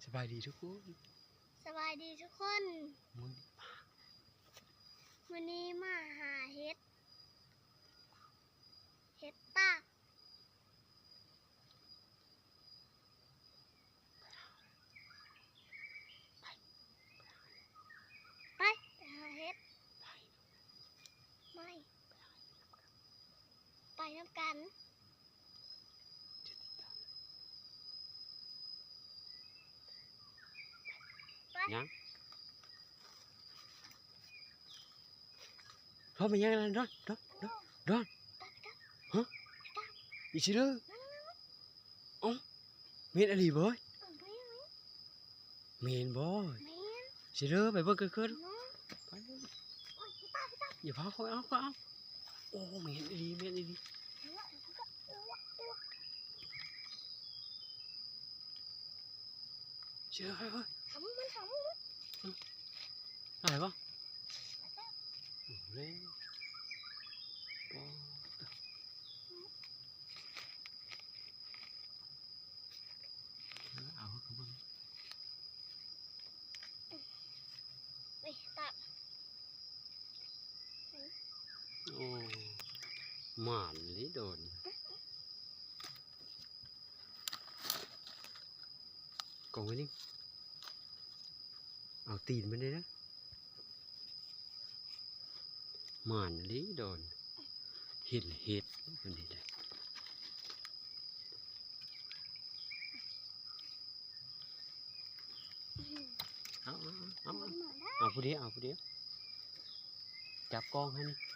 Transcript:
ສະບາຍດີທຸກຄົນ ສະບາຍດີທຸກຄົນ ມື້ນີ້ມາ ມື້ນີ້ມາຫາເຫັດ ເຫັດຕາກ ໄປ ໄປຫາເຫັດ ໄປ ໄປ ໄປນຳກັນ ໄປ ຍັງ ເຮົາໄປຍັງນັ້ນ ດອນ ດອນ ດອນ ດອນ ຮະ ອີຊິເລີ ເອົ້າ ແມ່ນອີ່ຫຼີບໍ່? ເອີ ແມ່ນ ແມ່ນບໍ່? ແມ່ນ ຊິເລີ ໄປເບິ່ງເກີນໆ ໄປ ຢ່າພາຂ້ອຍເອົາ ຂ້ອຍເອົາ ໂອ້ ແມ່ນອີ່ຫຼີ ແມ່ນອີ່ຫຼີ ຊິເລີ ໄປ ໄປ ຫາມັນ ຫາມັນ ໄດ້ບໍ່? ເອົາແລ້ວ ເອົາເຂົ້າເບິ່ງ ເອີຍ ຕາກ ໂອ້ ໝານອີ່ຫຼີດອນ ກອງໄວ້ນີ້ ເອົາຕີນມັນເດ້ນະ. ໝານອີ່ຫຼີດອນ ເຫັນເຫັດ ເພິ່ນເຮັດໄດ້ ເອົາ ເອົາ ເອົາ ເອົາ ເອົາ ເອົາຜູ້ດຽວ ເອົາຜູ້ດຽວ ຈັບກ້ອງໃຫ້ນີ້